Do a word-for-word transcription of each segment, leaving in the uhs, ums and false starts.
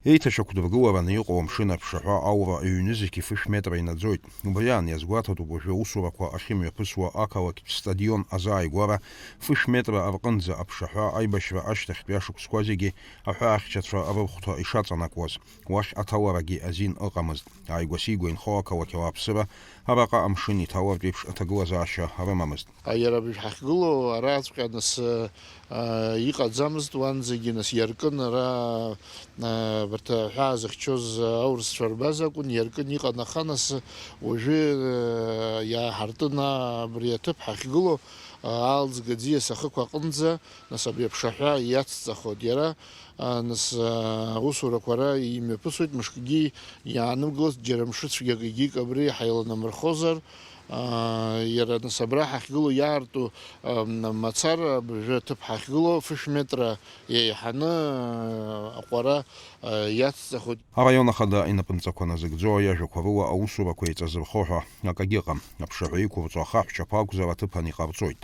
Еиҭашьақәдыргылараны иҟоу амшын аԥшаҳәа аура ҩнызқь фышә метра инаӡоит. Убри аан иазгәаҭатәуп уажәы аусурақәа ахьымҩаԥысуа ақалақьтә стадион азааигәара фышә метра рҟынӡа аԥшаҳәа аибашьра ашьҭахьтәи ашықәсқәа зегьы аҳәаахьчацәа рырхәҭа ишаҵанакуаз. Уахь аҭаларагьы азин ыҟамызт. Ааигәа-сигәа инхо ақалақь ауааԥсыра араҟа амшын иҭалартә еиԥш аҭагылазаашьа рымамызт. Иара абыржә ҳахьгылоу араҵәҟьа нас, а, иҟаӡамызт, уанӡагьы нас иаркын ара, а, абарҭ аҳәаа зыхьчоз аурысцәа рбаза акәын, иаркын иҟан, аха нас уажәы, а, иааҳартын, а, абри аҭыԥ ҳахьгылоу, а, аалӡга аӡиас ахықә аҟынӡа, нас абри аԥшаҳәа иацҵахоит. Иара, а, нас, а, аусурақәа ара имҩаԥысуеит, мышкгьы иаанымгылацт, џьара мшцәгьак егьик абри ҳаиланамырхозар, аа, иара нас абра ҳахьгылоу иаарту, ам, мацара абыржәы аҭыԥ ҳахьгылоу фышә метра еиҳаны, аа, аҟәара, аа, иацҵахоит. Араион ахада инапынҵақәа назыгӡо, иажәақәа рыла аусурақәа еиҵазырхо ҳәа акагьы ыҟам. Аԥшаҳәа иқәырҵо ахаҳә чаԥа акәзар аҭыԥан иҟарҵоит.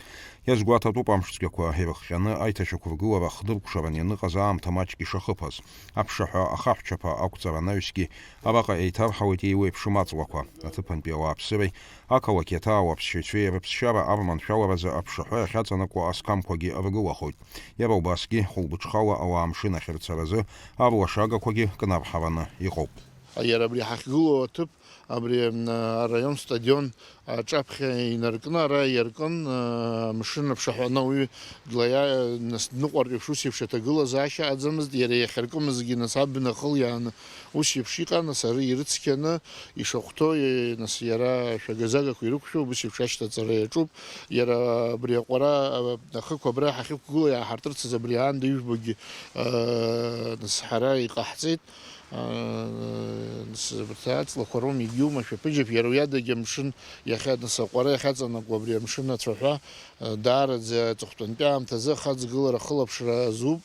Иазгәаҭатәуп амшцәгьақәа ирыхҟьаны аиҭашьақәыргылара хдыркәшаран ианыҟаз аамҭа маҷк ишахыԥаз. Аԥшаҳәа ахаҳә чаԥа ақәҵара анаҩсгьы араҟа еиҭарҳауеит еиуеиԥшым аҵлақәа. Аҭыԥантәи ауааԥсыреи ақалақь иаҭаау аԥсшьаҩцәеи рыԥсшьара арманшәаларазы аԥшаҳәа иахьаҵанакуа асқамқәагьы ргылахоит. Иара убасгьы, хәылбыҽхала ауаа амшын ахьырцаразы арлашагақәагьы кнарҳараны иҟоуп. Иара абри ҳахьгылоу аҭыԥ, абри, м, араион стадион аҿаԥхьа инаркны ара иаркын, а, амшын аԥшаҳәаны ауаҩы длаиа-, нас дныҟәартә еиԥш ус еиԥш аҭагылазаашьа аӡамызт, иара иахьаркымызгьы нас абна ахылиааны ус еиԥш иҟан, нас ара ирыцқьаны ишахәҭоу, е, нас иара шәагазагақәа ирықәшәоуп, ус еиԥш ашьҭаҵара иаҿуп, иара абри аҟәара, а, ахықә абра ҳахьықәгылоу иааҳартырцаз абри аанда ижәбогьы, а, нас ҳара иҟаҳҵеит. Нас абарҭ аҵлақәа роума, егьиума, шәаԥыџьаԥ, иара уи адагьы амшын иахьа, нас аҟәара иахьаҵанакуа абри амшын ацәаҳәа, даараӡа аҵыхәтәантәи аамҭазы ахаҵгылара ахылаԥшра азуп,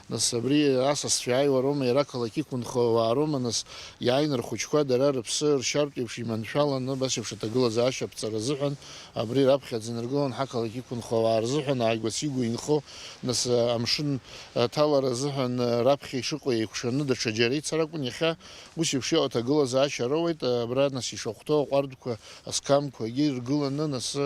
нас абри асасцәа иааиуа роума, иара ақалақь иқәынхо ауаа роума, нас иааины рхәыҷқәа дара рыԥсы ршьартә еиԥш иманшәаланы абас еиԥш аҭагылазаашьа аԥҵара азыҳәан, абри раԥхьаӡа инаргылон ҳақалақь иқәынхо ауаа рзыҳәан, ааигәа-сигәа инхо, нас, амшын аҭалара азыҳәан, раԥхьа ишыҟоу еикәшаны даҽа џьара ицар акәын, иахьа ус еиԥш иҟоу аҭагылазаашьа роуеит, абра нас ишахәҭоу аҟәардәқәа, асқамқәагьы иргыланы, нас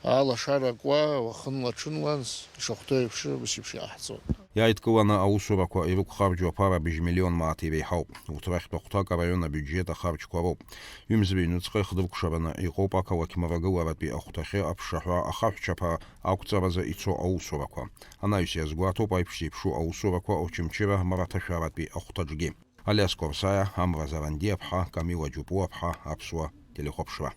алашара акуа, уахынла-ҽынла, нас ишахәҭоу еиԥш, ус еиԥш иҟаҳҵоит. Иааидкыланы аусурақәа ирықәхарџьуа аԥара быжь миллион мааҭ иреиҳауп. Урҭ рахьтә ахәҭак араион абиуџьет ахарџьқәа роуп. Ҩымз-ҩнуҵҟа ихдыркәшараны иҟоуп ақалақь мрагыларатәи ахәҭахьы аԥшаҳәа ахаҳәчаԥа ақәҵаразы ицо аусурақәа. Анаҩс иазгәаҭоуп аиԥш зеиԥшу аусурақәа Очамчыра мраҭашәаратәи ахәҭаҿгьы. Алиас Корсаиа, Амра Зарандиаԥҳа, Камила Џьупуаԥҳа, Аԥсуа телехәаԥшра.